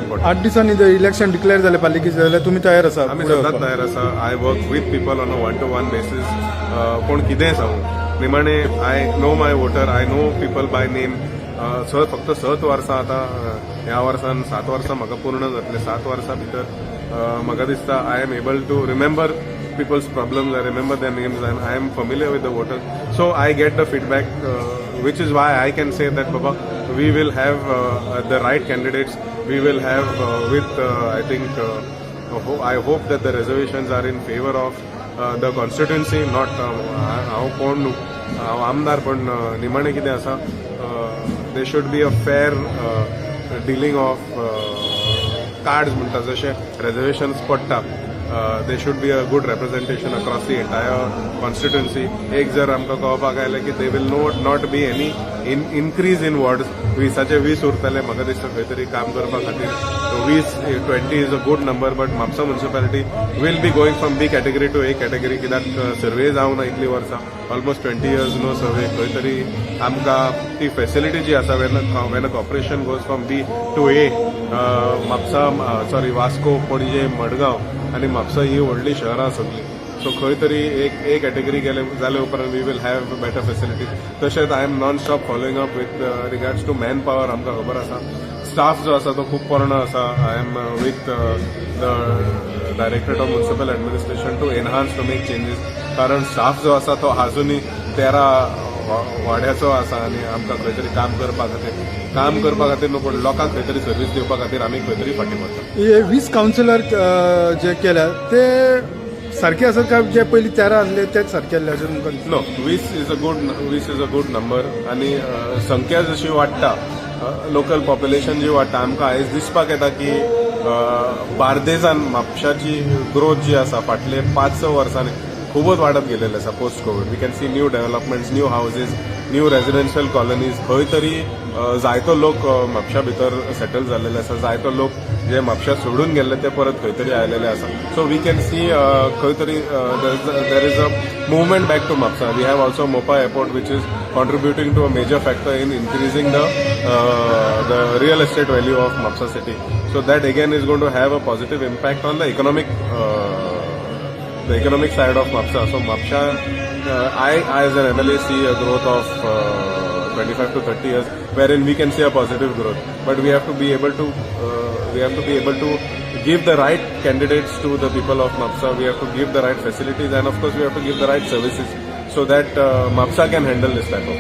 Important. 8 दिसांनी जर election declare जालें पालिकेचें जाल्यार तुमी तयार आसा आमी फुडें सदांच वचपाक? तयार आसा. I work with people on a one to one basis. कोण कितेंय सांगू, निमाणे I know my voter, I know people by name. स फक्त 7 वर्सां आतां, ह्या वर्सान 7 वर्सां म्हाका पूर्ण जातले. 7 वर्सां भितर म्हाका दिसता I am able to remember people's problems, I remember their names and I am familiar with the voters. So I get the feedback, which is why I can say that, Baba, we will have the right candidates. We will have with, I think, I hope that the reservations are in favor of the constituency, not हांव कोण न्हू, हांव आमदार, पण निमाणें कितें आसा, there should be a fair dealing of cards म्हणटा. जशे रेजर्वेशन्स पडटा, there should be a good representation across the entire constituency. एक जर आमकां कळपाक आयलें की there will not be any in increase in wards, 20चे 20 उरतले. म्हाका दिसता खंय तरी काम करपा खातीर 20, 20 is a good number, but Mapusa municipality will be going from B category to A category, कित्याक सर्वे जावना इतली वर्सां, almost 20 years no survey. खंय तरी आमकां ती फेसिलिटी जी आसा, when a corporation goes from B to A, Mapusa, sorry, Vasco, Panaji, Madgaon आनी म्हापसा ही व्हडली शहरां सगळीं. सो खंय तरी एक ए कॅटेगरी गेले जाले उपरांत we will have better facilities. तशेंच I am non stop following up with regards to man power. आमकां खबर आसा, स्टाफ जो आसा तो खूब पोरणो आसा. I am with the Directorate of Municipal Administration to enhance, to make changes, कारण स्टाफ जो आसा तो आजुनूय 13 वाड्याचो आसा आनी आमकां खंय तरी काम करपा खातीर न्हू, पूण लोकांक खंय तरी सर्वीस दिवपा खातीर आमी खंय तरी फाटीं पडटा. हे 20 कावन्सिलर जे केल्या ते सारखे आसात काय जे पयलीं 13 आसले तेच सारखे आसले अशें तुमकां दिसता? No, 20 is a good number आनी संख्या जशी वाडटा, लोकल पॉप्युलेशन जी वाडटा, आमकां आयज दिसपाक येता की बार्देजान म्हापशाची ग्रोथ जी आसा, फाटले 5-6 वर्सांनी खूबच वाडत गेलेले आसा. Post Covid we can see new developments, new houses, new residential colonies. खंय तरी जायतो लोक म्हापशा भितर सेटल जाल्लेले आसा. जायतो लोक जे म्हापशा सोडून गेल्ले ते परत खंय तरी आयलेले आसा. सो we can see खंय तरी there is a movement back to Mapusa. We have also Mopa airport, which is contributing to a major factor in increasing the real estate value of Mapsa city. So that again is going to have a positive impact on the economic side of Mapsa. So Mapsa, I as an MLA see a growth of 25 to 30 years, wherein we can see a positive growth. But we have to be able to give the right candidates to the people of Mapsa. We have to give the right facilities, and of course we have to give the right services so that Mapsa can handle this type of.